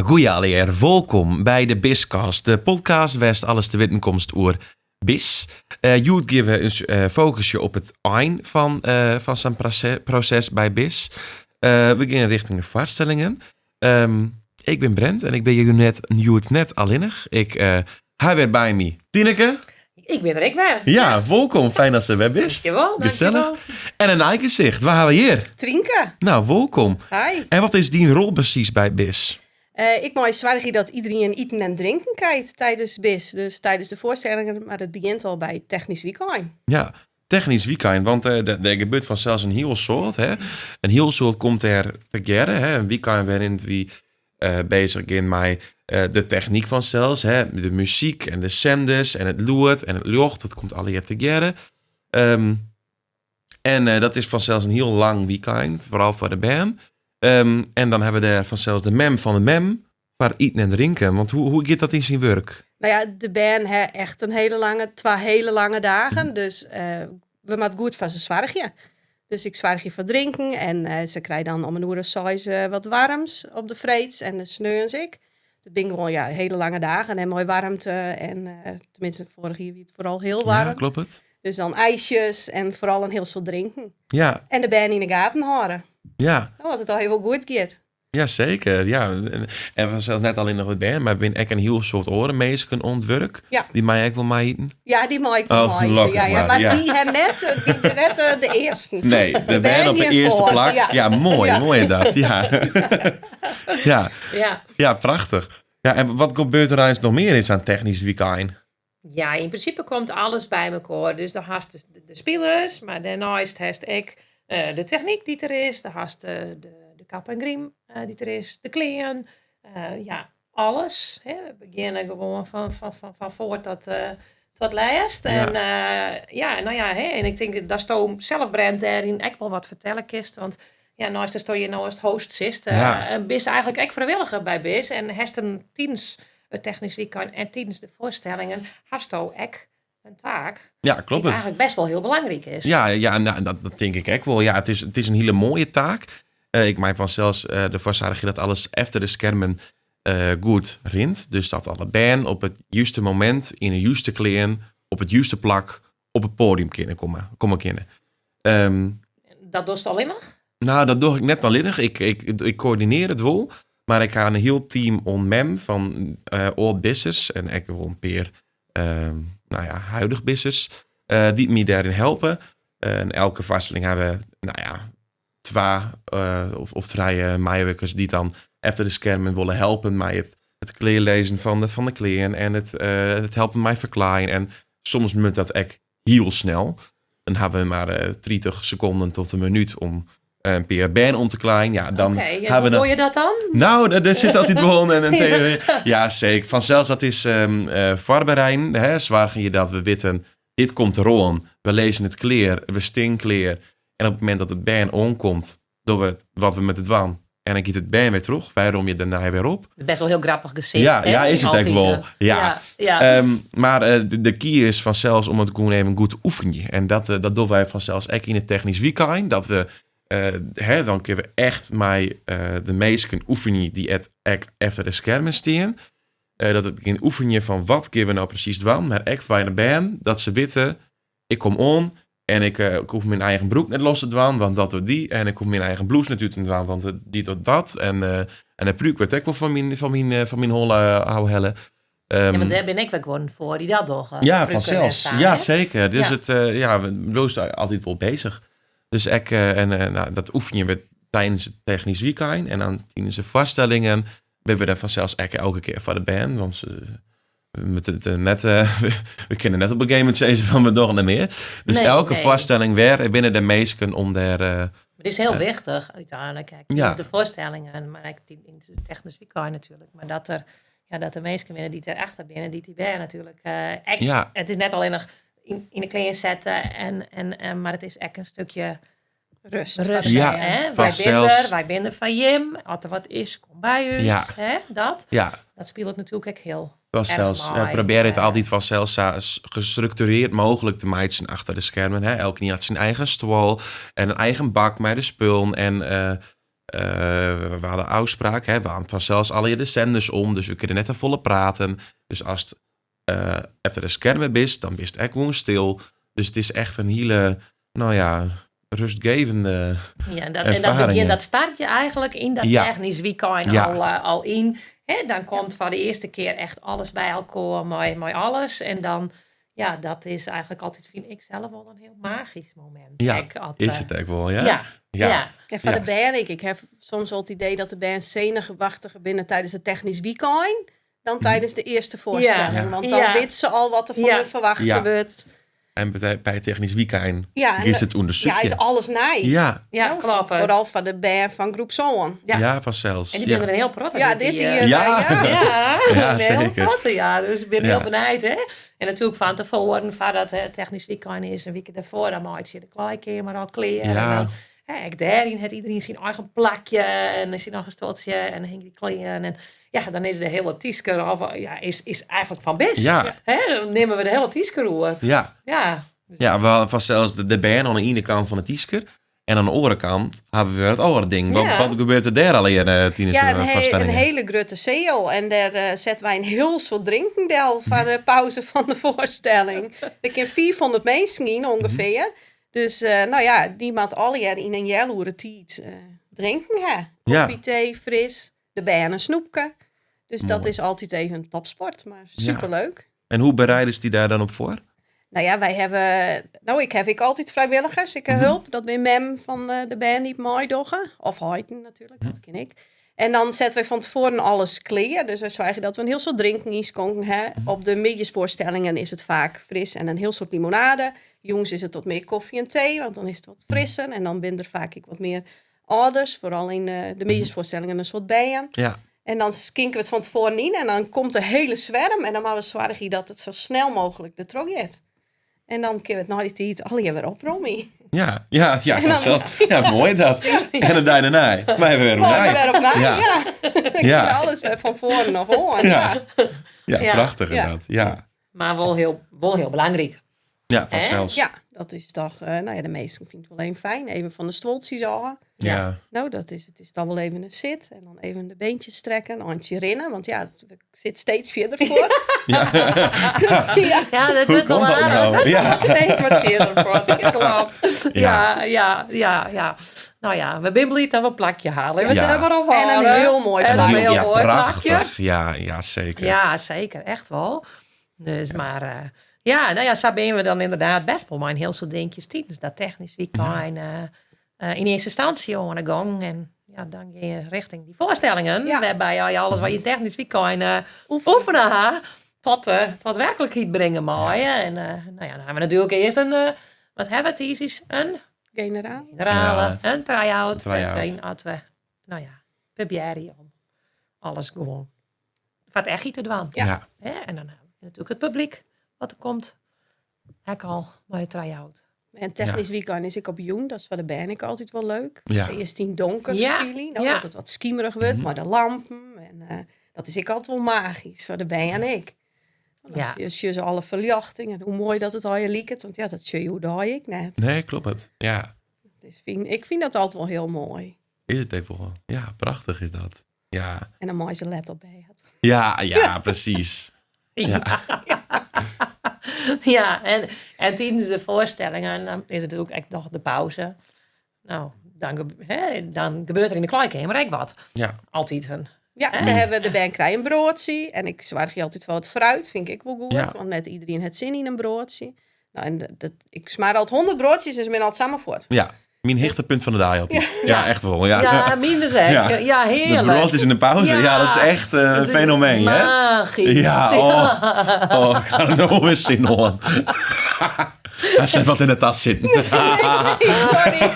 Ja, goeie allegear. Wolkom by de Biscast, de podcast wêr'tst alles te witten komst oer BIS. Hjoed gean we ús fokusje op it ein fan sa'n proses by BIS. We gean rjochting de foarstellingen. Ik bin Brent en ik bin hjir net, hjoed net allinnich. Ik ha wer by my Tineke. Ik bin der ek wer. Ja, wolkom. Fijn datst der wer bist. Dankjewol, Gesellich. dankjewol. En in nij gesicht. Wa ha we hjir? Trynke. Nou, wolkom. Hi. En wat is dyn rol presys by BIS? Ik mei soargje dat iedereen iten en drinken krijt tidens BIS. Dus tidens de foarstellingen, mar it begjint al by technysk wykein. Ja, technysk wykein, want der gebeurt fansels in hiel soad. Hè? In hiel soad komt dêr tegearre. Hè? In wykein wêryn't wy bezich gean mei de technyk fansels. Hè? De muzyk en de senders en it lûd en it ljocht, dat komt allegear tegearre. En dat is fansels in hiel lang wykein, foaral foar de bern. En dan ha we dêr fansels de mem fan de mem foar iten en drinken. Want hoe giet dat yn syn wurk? Nou ja, de bern ha echt in hiele lange, twa hiele lange dagen. Dus we moatte goed foar se soargje. Dus ik soargje foar drinken en se krije dan om in oere of seis wat waarms op de freeds en de sneons ek. It binne gewoan, ja, hiele lange dagen en mei waarmte en teminsten foarich jier wie it foaral hiel waarm. Ja, kloppet. Dus dan ijsjes en foaral in hiel soad drinken. Ja. En de bern yn de gaten hâlde. Ja. Dat it allegear wol goed giet. Ja, seker. Ja. En fansels net allinnich de bern, mar binne ek in hiel soad oare minsken oan it wurk. Ja. Dy meie ek wol mei-iten. Ja, dy meie ek wol Oh, mei-iten. gelokkich Ja, ja, mar, mar ja. dy ha net, dy binne net de earsten. Nee, de De bern bern op de gean earste foar. plak. Ja. Ja, moai, Ja. moai dat. Ja. Ja. Ja. Ja, prachtich. Ja, en wat gebeurt der eins noch mear yn sa'n technysk wykein? Ja, yn prinsipe komt alles by mekoar. Dus dan hast de spilers, mar dêrneist hast ek de technyk dy't der is. Dan hast de kap en grym dy't der is, de klean. Ja, alles. Hè. We begjinne gewoan fan foar tot lêst. En, ja, nou ja, hè, en ik tink datsto sels, Brent, dêryn ek wol wat fertelle kinst. Want ja, neist datsto hjir no as host sitst, bist eigentlik ek frijwilliger by BIS. En hast him tidens it technysk wykein en tidens de foarstellingen hasto ek in taak. Ja, kloppet. Dy't eigentlik best wol hiel belangryk is. Ja, nou, dat tink ik ek wol. Ja, it is in hiele moaie taak. Ik mei fansels derfoar soargje dat alles efter de skermen goed rint. Dus dat alle bern op it juste momint, yn de juste klean, op it juste plak, op it poadium kinne komme kinne. Dat dochst allinnich? Nou, dat doch ik net allinnich. Ik koördinearje it wol. Mar ik ha in hiel team om mem fan âld-bissers en ek wol in pear nou ja, huidig bissers dy't my dêryn helpe. En elke foarstelling ha we, nou ja, twa of trije meiwurkers dy't dan efter de skermen wolle helpen mei it klearlizzen fan de klean en it helpen mei ferklaaien. En soms moat dat ek hiel snel. Dan ha we mar 30 sekonden tot in minút om in pear bern om te klaaien. Ja, dan Oké, ja, ha we hoe dan doe je dat dan? Nou, daar sit altyd wol in theory. Ja, seker. Fansels, dat is foarbereiden. Hè? Soargje dat we witte, dit komt deroan. We lizze it klear, we stean klear. En op it momint dat it bern oankomt, dogge we wat we moatte dwaan. En dan giet it bern wer troch. Wy romje dêrnei wer op. Best wol hiel grappich gesicht, Ja, hè? ja, is it ek Altyd, wol. Ja. ja, ja. Mar de key is fansels om it gewoan even goed te oefenjen. En dat dogge wy fansels ek yn it technysk wykein. Dat we hè, dan kinne we echt mei de minsken oefenje dy't it ek efter de skermen stean. Dat we gean oefenje fan wat kinne we no presys dwaan. Mar ek foar de bern, dat se witte, ik kom oan en ik hoech myn eigen broek net los te dwaan, want dat docht dy. En ik hoech myn eigen blouse net út te dwaan, want dy docht dat. En de prúk wurdt ek wol fan myn holle ôfhelle. Ja, want dêr bin ik wer gewoan foar dy't dat dogge. Ja, Pruken en fansels. sa, Ja, hè? seker. Dus it ja, we bliuwst altyd wol bezich. Dus ek en nou, dat oefenje we tidens it technysk wykein. En dan tidens de foarstellingen binne we der fansels ek elke kear foar de bern. Want se, we moeten het net, we kinne net op in gegeven momint sizze fan we dogge net mear. Dus elke foarstelling wer binne der minsken om dêr, Maar it is hiel wichtich úteinlik. Ek tidens de foarstellingen, mar ek yn it technysk wykein natuerlik. Mar dat der, ja, dat der minsken binne dy't derachter binne, dy't dy bern natuerlik, ek, it is net allinnich yn de klean sette, mar it is ek in stikje Rust. Rust, hè? Wy binne der, wy binne der foar jim. As der wat is, kom by ús. Hè? Dat. Dat spilet natuerlik ek hiel Fansels, erch ja, mei. probearje it altyd fansels sa gestruktureard mooglik te meitsjen achter de skermen. Hè? Elkenien hat syn eigen stoel en in eigen bak mei de spullen. En We hadden ôfspraak, hè, we hadden fansels allegear de senders om, dus we kinne net te folle praten. Dus ast efter de skermen bist, dan bist ek gewoan stil. Dus it is echt in hiele, no ja, rustgevende Ja, en dat, en dat, erfaring, begin, ja. dat start je eigenlijk in dat technisch weekend al in. Hè, dan komt voor de eerste keer echt alles bij elkaar, met alles. En dan, ja, dat is eigenlijk altijd, vind ik zelf wel een heel magisch moment. Ja, Ik had, is het ook wel, ja? Ja, ja. En van de band, ik heb soms wel het idee dat de band zenuwachtiger binnen tijdens het technisch weekend dan tijdens de eerste voorstelling. Want dan weet ze al wat er van hun verwacht wordt. En bij het technisch weekend Ja, en is het onderzoekje. Ja, is alles nij. Ja, Nou, klopt. Vooral van de band van Groep Zoon. Ja, vanzelfs. En die zijn er een heel protte. Ja, dit dit hier. hier. Ja. Ja, Ja, een heel zeker. protte, ja. Dus ik ben heel benieuwd, hè. En natuurlijk van tevoren, voordat het technisch weekend is, een week ervoor, dan maak je de kleedkamer al klaar. En dan, hè, ik daarin had iedereen zijn eigen plakje en zijn eigen stoeltje en dan hing die kleren. En ja, dan is de hele tiesker al, ja, is eigenlijk van best. Hè, dan nemen we de hele tiesker oer. Ja. Dus Ja, we hadden vast zelfs de band aan de ene kant van de tiesker. En aan de andere kant hebben we het andere ding. Want wat gebeurt er daar al in tijdens Ja, de een voorstellingen? hele grote zeil. En daar zetten wij een heel soort drinkendel van de pauze van de voorstelling. Er kunnen 400 mensen in ongeveer. Dus die maakt alle jaar in een jaloere tijd drinken. Hè? Koffie, thee, fris, de band een snoepje. Dus dat is altijd even een topsport, maar superleuk. En hoe bereiden ze die daar dan op voor? Nou ja, wij hebben... Nou, ik heb ik altijd vrijwilligers. Ik heb hulp. Dat ben mem van de band die mooi doggen. Of Heiten natuurlijk, dat ken ik. En dan zetten wij van tevoren alles klaar. Dus wij zorgen dat we een heel soort drinken inskonken. Hè. Op de middagsvoorstellingen is het vaak fris en een heel soort limonade. Jongens is het wat meer koffie en thee, want dan is het wat frisser. En dan ben er vaak ik wat meer orders. Vooral in de middagsvoorstellingen een soort bijen. En dan skinken we het van tevoren in en dan komt de hele zwerm. En dan maken we zorgen dat het zo snel mogelijk de trok gaat. En dan kunnen we het na die tijd al weer oprommen. Ja, ja, ja, En dan vanzelf. Ja, mooi dat. En dan daarna. Maar hebben we weer Mooi, opnieuw. weer opnieuw, ja. Dan kun je alles weer van voren naar voren. Ja. Ja, prachtig inderdaad. Ja. Maar wel heel belangrijk. Ja, vanzelfs. Ja, dat is toch... de meesten vinden het wel even fijn. Even van de stoltjes af. Nou, dat is, het is dan wel even een zit. En dan even de beentjes strekken, een handje rennen. Want ja, het zit steeds verder voort. Dus, ja. Ja, dat Hoe wordt wel komt dat aardig. nou? Ja. Steeds wat verder voort, dat klopt. Ja, ja, ja, ja. Nou ja, we zijn blij dat we een plakje halen. We hebben er maar op En een houden. heel mooi En een plakje. heel Ja, mooi plakje. prachtig. Ja, ja, zeker. Ja, zeker. Echt wel. Dus, maar... ja, nou ja, zo ben we dan inderdaad best wel maar een heel soort dingetjes tijdens dat technisch weekend, in eerste instantie aan de gang. En ja, dan ga je richting die voorstellingen. Waarbij je alles wat je technisch weekend oefenen ha, tot werkelijkheid brengen mooi. En nou ja, dan hebben we natuurlijk eerst een, wat hebben we het is een Generaal. generale, een try-out. Een try-out. En twee, als we, nou ja, proberen om alles gewoon wat echt te doen. Hè? En dan hebben we natuurlijk het publiek wat er komt. Ik al maar de try-out. En technisch weekend is ik op jong, dat is voor de band ik altijd wel leuk. Eerst in donker spelen, nou, dat het wat schiemerig wordt, maar de lampen. En dat is ik altijd wel magisch voor de band en ik. Want als je ze alle verlichting en hoe mooi dat het al je liekt, want ja, dat zie je hoe daar ik net. Nee, klopt het. Ja. Ik vind dat altijd wel heel mooi. Is het even wel? Ja, prachtig is dat. Ja. En dan mooi ze let op bij het. Ja, ja, precies. Ja. Ja, en tijdens de voorstellingen, dan is het natuurlijk echt nog de pauze. Nou, dan gebeurt er in de kleedkamer ook wat. Altijd een. Ja, ze hebben de band krijgen een broodje. En ik zwaar je altijd wel wat fruit, vind ik wel goed. Want net iedereen heeft zin in een broodje. Nou, en dat, ik smaar altijd 100 broodjes en ze zijn altijd samen voort. Ja, mijn hichtepunt van de dag altijd. Ja. Ja, echt wel. Ja. Ja, mijn zeg. Ja, heerlijk. De broodjes in de pauze. Ja, ja, dat is echt een Dat is fenomeen, hè? Magisch. Ja, oh. Oh, ik ga er nog eens zin hoor. Hij heeft wat in de tas zitten. Nee, sorry.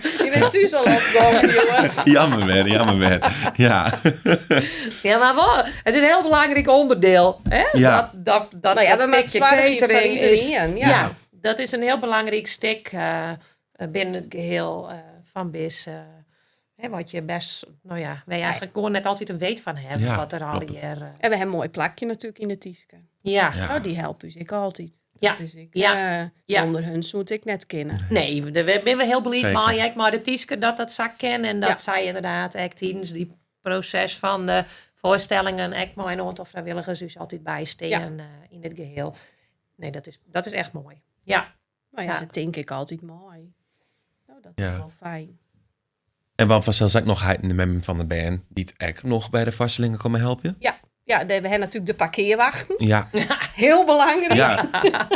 Je bent thuis al opgekomen, jongens. Jammer weer, jammer weer. Ja. Ja, maar wel, het is een heel belangrijk onderdeel. Hè? Ja. Dat Nou ja, dat we maken stukje zwaar voor catering is iedereen, ja. Ja, dat is een heel belangrijk stuk binnen het geheel van BIS. Hè, wat je best, nou ja, wij eigenlijk gewoon net altijd een weet van hebben. Ja, wat er al klopt het. hier, En we hebben een mooi plakje natuurlijk in de Tieske. Ja. Ja. Nou, die helpen dus ik altijd. Dat is ek, sûnder hun soe it ek net kinne. Nee, dêr binne we hiel bliid mei, ek mei de Tyske, dat dat sa kin. En dat sy inderdaad ek tidens dy proses fan de foarstellingen ek mei in oantal frijwilligers ús altyd bystean yn it geheel. Nee, dat is echt moai. Ja. Nou ja, se tinke ek altyd mei. No, dat is wol fijn. En want fansels ek noch heiten de memmen fan de bern dy't ek noch by de foarstellingen komme helpen. Ja, ja, we ha natuerlik de parkearwachten. Hiel belangryk. Ja,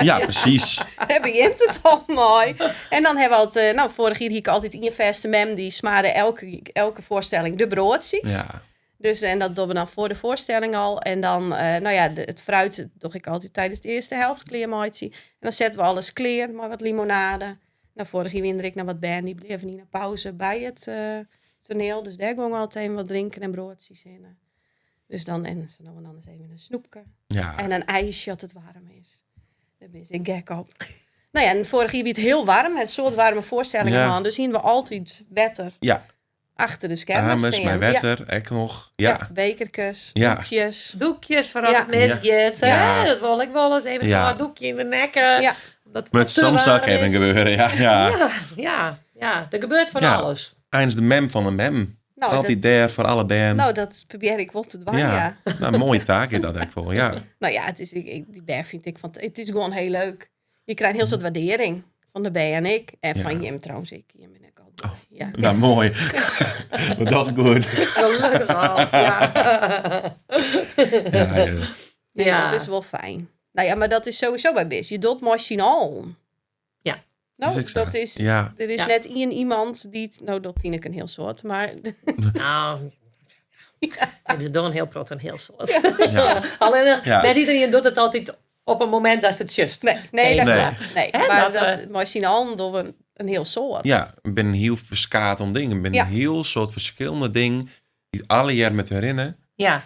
ja, presys. Dêr begjint it al mei. En dan ha we altyd, no, foarich jier hie ik altyd ien fêste mem dy smarde elke foarstelling de broadsjes. Dus, en dat dogge we dan foar de foarstelling al. En dan, no ja, it fruit doch ik altyd tidens de earste helte klearmeitsje. En dan sette we alles klear mei wat limonade. Nou, foarich jier wiene der ek noch wat bern dy bleaven yn 'e pauze by it toneel. Dus dêr gong altyd even wat drinken en broadsjes hinne. Dus dan, en sa no en dan ris even in snoepke. En in ijsje as it waarm is. Dêr bin ik gek op. Nou ja, en foarich jier wie it hiel waarm. In soad waarme foarstellingen hân. Dus hiene we altyd wetter. Achter de skermen Amers stean. mei wetter, ek noch. Ja. Ja, bekerkes, doekjes. Doekjes foar as it misgiet. Hè? Dat wol ik wolris even in doekje yn de nekke. Omdat it Moat te soms waarm ek even is. gebeuren, ja, ja. Ja, ja, ja, der gebeurt fan alles. Eins de mem fan de mem. Nou, Altyd dêr foar alle bern. Nou, dat probearje ik wol te dwaan, ja. Nou, in moaie taak is dat ek wol, ja. Nou ja, it is, ik, ik, dy bern fynt ik fan, it is gewoan hiel leuk. Je krijgt hiel soad waardearring fan de bern ek. En fan jim trouwens ek. Jim binne ek al Oh, ja. Nou, moai. Dat doch ik goed. Gelukkig al, ja. Ja, ja. Nee, dat is wol fijn. Nou ja, mar dat is sowieso by BIS. Je docht mei syn allen. Nou, Is ek sa. dat is, der is net ien iemand dy't, no docht Tineke in hiel soad, mar Nou, het is doch in hiel protte in hiel soad. Allinnich, net iderien docht it altyd op in momint datst it sjochst. Nee, nee, dat Nee. klopt. Nee, Hè, mar dat, dat, mei syn allen dogge we in hiel soad. Ja, ik bin in hiel ferskaat oan dingen. Ik bin in hiel soad ferskillende dingen dy't allegear moatte rinne.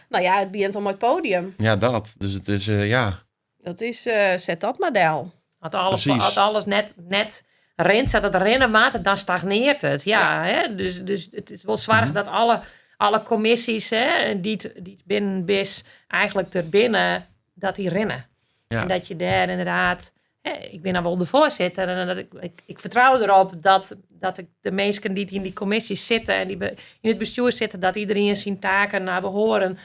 Nou ja, it begjint al mei it podium. Ja, dat. Dus it is, ja. Dat is, set dat mar del. As alles net rint, sa't it rinne moat, dan stagneert it. Ja, hè? Dus it is wol soarch dat alle kommisjes, hè, dy't binnen BIS eigentlik der binne, dat dy rinne. En dat je dêr ynderdaad, hè, ik bin dan wol de foarsitter en dat ik fertrou derop dat ik de minsken dy't yn dy kommisjes sitte en dy't yn it bestjoer sitte, dat iderien syn taken nei behoaren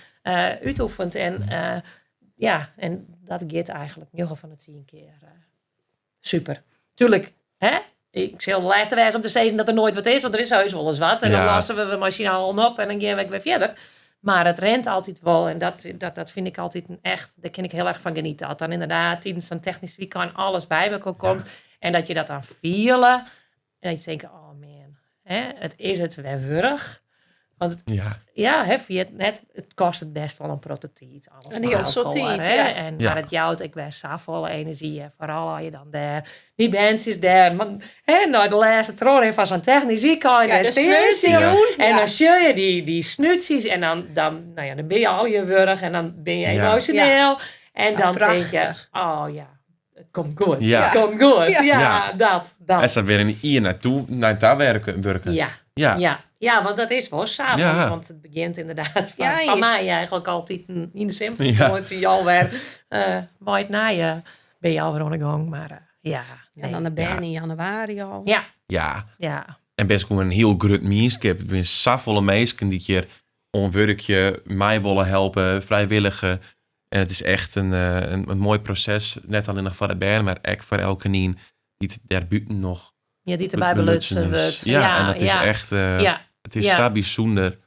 útoefent. En ja, en dat giet eigentlik njoggen fan de 10 kear super. Tuurlijk, hè? Ik sil de lêste wêze om te sizzen dat der noait wat is, want der is heus wolris wat. En dan losse we mei syn allen op en dan gean we wer fierder. Mar it rint altyd wol en dat fyn ik altyd in echt, dêr kin ik hiel erch fan genietsje. As dan ynderdaad tidens sa'n technysk wykein alles by mekoar komt en dat je dat dan fiele en dat je tinke, oh man, hè, it is it wer wurdich. Want it, ja, hè, ferjit net, it kostet bêst wol in protte tiid. Alles In mei hiel soad elkoar, tiid, hè. ja. Maar it jout ek wer safolle enerzjy. En foaral as je dan dêr, dy bandsjes dêr, mar, hè, nei de lêste trochrin fan sa'n technysk wykein, Ja, dêr de stean se. snútsjejûn. En dan sjoch je dy snútsjes en nou ja, dan bin je allegear wurch en dan bin je emosjoneel. En Ja, dan tink je, prachtich. oh ja, it komt goed. Ja. It komt goed. Ja, dat. En se wer in jier nei ta werken. Ja. Ja. Ja, want dat is wol sa. Want it begjint ynderdaad fan my eigentlik altyd yn de simmerfakânsje alwer. Mei it nije bin je alwer oan de gong. Mar ja, En dan nee. de bern yn januari al. En best gewoan in hiel grut mienskip. Der binne safolle minsken dy't hjir oan wurkje, mei wolle helpe, frijwillige. En it is echt in moai proses. Net allinnich foar de bern, mar ek foar elkenien dy't dêr bûten noch Ja, dy't derby belutsen belutsen is. wurdt. Ja, en dat is echt het is sa bysûnder.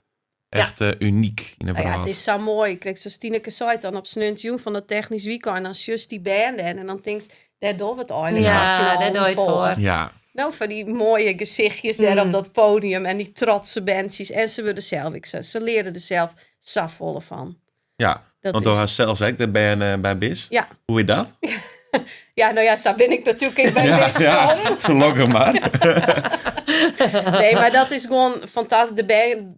Echt unyk yn de Nou ja, wrâld. it is sa moai. Krekt sa's Tineke sei dan op sneontejûn fan dat technysk wykein, dan sjochst dy bern dêr en dan tinkst, dêr dogge we it eigentlik Ja, mei syn dêr allen doe je it foar. foar. Nou, foar dy moaie gesichtjes dêr op dat podium en dy trotse bandsjes. En se wurde sels ek sa, se leare der sels safolle fan. Ja, Dat want do is hast sels ek de bern by BIS. Ja. Hoe is dat? Ja, nou ja, sa bin ik natuerlik ek by BIS kommen. Gelokkich mar. Nee, mar dat is gewoan fantastysk.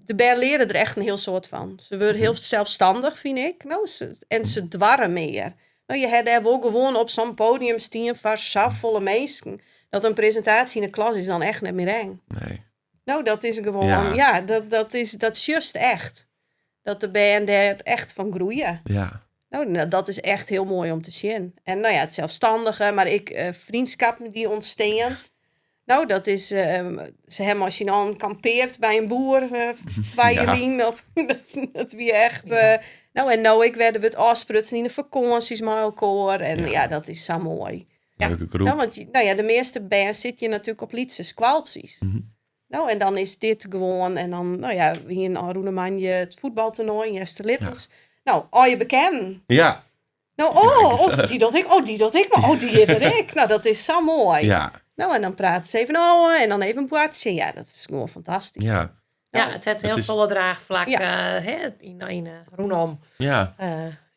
De bern leare der echt in hiel soad fan. Se wurde hiel selsstannich, fyn ik. No, en se doare mear. No, je ha dêr wol gewoan op sa'n podium stien foar safolle minsken. Dat in presintaasje yn de klas is dan echt net mear eng. Nee. No, dat is gewoan, ja, dat, dat is, dat sjochst echt. Dat de bern dêr echt fan groeie. Nou, dat is echt hiel moai om te sjen. En nou ja, it selsstannige, mar ek freonskippen dy't ûntstean. Nou, dat is, se hawwe mei syn allen kampeard by in boer 2 jier lyn. Op, dat wie echt. Nou, en no ek wer, der wurdt ôfsprutsen yn de fakânsjes mei elkoar. En ja, dat is sa moai. Leuke groep. Nou, want nou ja, de measte bern sitte hjir natuerlik op lytse skoaltsjes. Nou, en dan is dit gewoan, en dan, nou ja, we hienen ôfrûne moandei it fuotbaltoernoai yn Easterlittens. Nou, al je bekenden. Nou, oh, oh, dy docht ek, oh, dy docht ek, mar oh, dy is der ek. Nou, dat is sa moai. Nou, en dan prate se even ôf en dan even boartsje. Ja, dat is gewoan fantastysk. Ja, it hat hiel folle draachflak, hè, yn rûnom. Ja,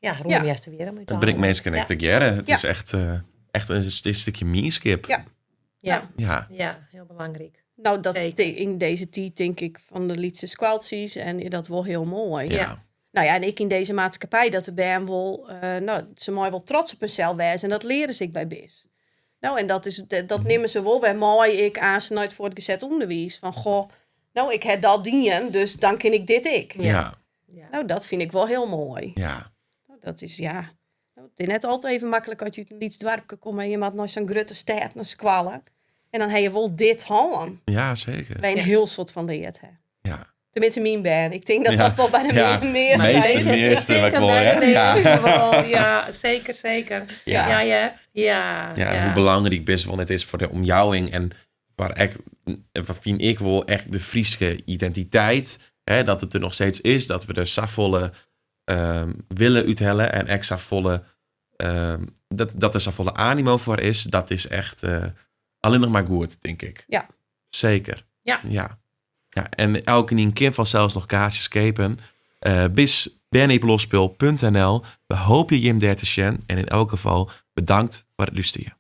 rûnom Easterwierrum It bringt minsken ek tegearre. It is echt in stikje mienskip. Ja, hiel belangryk. Nou, dat yn dizze tiid tink ik fan de lytse skoaltsjes en is dat wol hiel moai. Nou ja, en ek yn dizze maatskippij dat de bern wol, nou, se meie wol trots op hunsels wêze en dat leare se ek by BIS. Nou, en dat is, dat nimme se wol wer mei ek aanst nei it fuortgeset ûnderwiis. Fan, goh, nou, ik ha dat dien, dus dan kin ik dit ek. Nou, dat fyn ik wol hiel moai. Nou, dat is, ja, nou, it is net altyd even maklik as je út in lyts doarpke komme en je moatte nei sa'n grutte stêd nei skoalle. En dan ha je wol dit hân. Ja, zeker. Wêr je in hiel soad fan leard ha. Tenminste, myn bern. Ik tink dat dat wol by de mear Measte, is. measte Ik wat denk wol, bij hè? de measte wol. Ja, zeker, zeker. Ja, ja. Ja, Ja, en ja. hoe belangryk BIS wol net is foar de omjouwing en foar ek, en wat fyn ik wol echt de Fryske identiteit, hè, dat it der noch steeds is, dat we der safolle wille úthelle en ek safolle, dat der safolle animo foar is, dat is echt allinnich mar goed, tink ik. Zeker. Ja. Ja, en elkenien kin fansels noch kaartsjes keapen. Bis berneiepenloftspul punt N L. We hoopje jim dêr te sjen. En yn elk gefal bedankt foar it lústerjen.